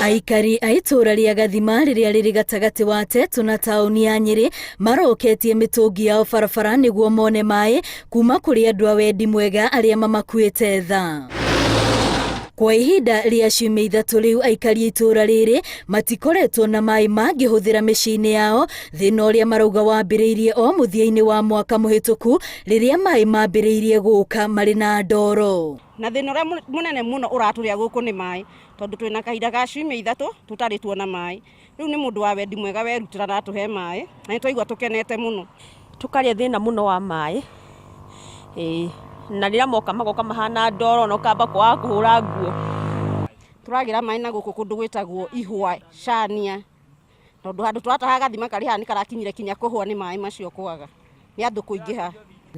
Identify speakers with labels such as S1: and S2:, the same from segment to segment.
S1: Aikari a itũũra rĩa Gathima rĩrĩa rĩrĩ gatagatĩ wa Tetu na taũni ya Nyĩrĩ maroketie mĩtũngi yao barabara nĩguo mone maĩ kuma kũrĩ andũ a wendi mwega arĩa mamakuĩte tha. Kwa ihinda rĩa ciumia ithatũ rĩu aikari a itũũra rĩrĩ matikoretwo na maĩ mangĩhũthĩra mĩciĩ-inĩ yao, thĩna ũrĩa marauga wambĩrĩirie o mũthia-inĩ wa mwaka mũhĩtũku rĩrĩa maĩ mambĩrĩirie gũka marĩ na ndoro.
S2: Na thĩna ũrĩa mũnene mũno ũratũrĩa gũkũ nĩ maĩ, tondũ twĩna kahinda ga ciumia ithatũ tũtarĩ tuona maĩ. Rĩu nĩ mũndũ wa wendi mwega werutĩra na atũhe maĩ, na nĩ twaigua tũkenete mũno.
S3: Tũkarĩa thĩna mũno wa maĩ, ĩĩ na rĩrĩa moka magoka mahana ndoro na ũkamba kwaga kũhũra nguo.
S2: Tũragĩra maĩ na gũkũ kũndũ gwĩtagwo Ihũa, Cania, tondũ handũ tũrataha gathima karĩ haha nĩ karakinyire kinya kũhũa nĩ maĩ macio kwaga, nĩ andũ kũingĩha.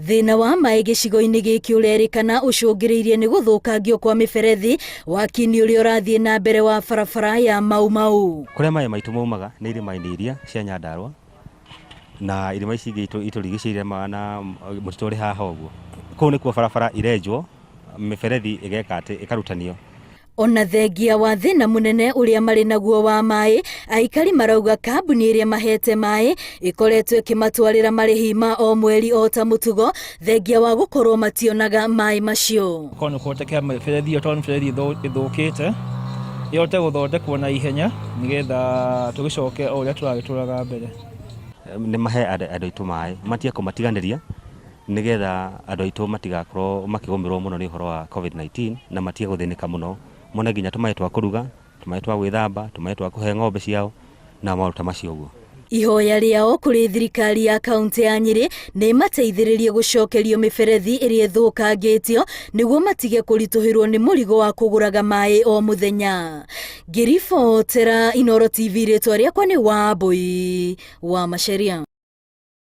S1: Thĩna wa maĩ gĩcigo-inĩ gĩkĩ ũrerĩkana ũcũngĩrĩirie nĩ gũthũkangio kwa mĩberethi waki-inĩ ũrĩa ũrathiĩ na mbere wa barabara ya Mau Mau.
S4: Kũrĩa maĩ maitũ maumaga nĩ irĩma-inĩ iria cia Nyandarũa na irĩma ici ingĩ itũrigicĩirie na mũtitũ ũrĩ haha ũguo. Kũu nĩkuo barabara irenjwo, mĩberethi ĩgeka atĩ, ĩkarutanio.
S1: Ona thengia wa thĩna mũnene ũrĩa marĩ naguo wa maĩ, aikari marauga kambuni ĩrĩa mahete maĩ ĩkoretwo ĩkĩmatwarĩra marĩhi ma o mweri o ta mũtugo, thengia wa gũkorwo mationaga maĩ macio.
S5: Korwo nĩ kũhotekeka mĩberethi ĩyo tondũ nĩ mĩberethi ĩthũkĩte ĩhote gũthondekwo na ihenya nĩgetha tũgĩcoke o ũrĩa tũragĩtũraga mbere.
S4: Nĩ mahe andũ aitũ maĩ, matige kũmatiganĩria nĩgetha andũ aitũ matigakorwo makĩgũmĩrwo mũno nĩ ũhoro wa Covid-19 na matige gũthĩnĩka mũno, mone nginya tũmaĩ twa kũruga, tũmaĩ twa gwĩthamba, tũmaĩ twa kũhe ng'ombe ciao na maũndũ ta macio ũguo.
S1: Ihoya rĩao kũrĩ thirikari ya kaunti ya Nyĩrĩ nĩ ĩmateithĩrĩrie gũcokerio mĩberethi ĩrĩa ĩthũkangĩtio nĩguo matige kũritũhĩrwo nĩ mũrigo wa kũgũraga maĩ o mũthenya. Ngĩribotera Inooro TV rĩtwa rĩakwa nĩ Wambũi wa Macharia.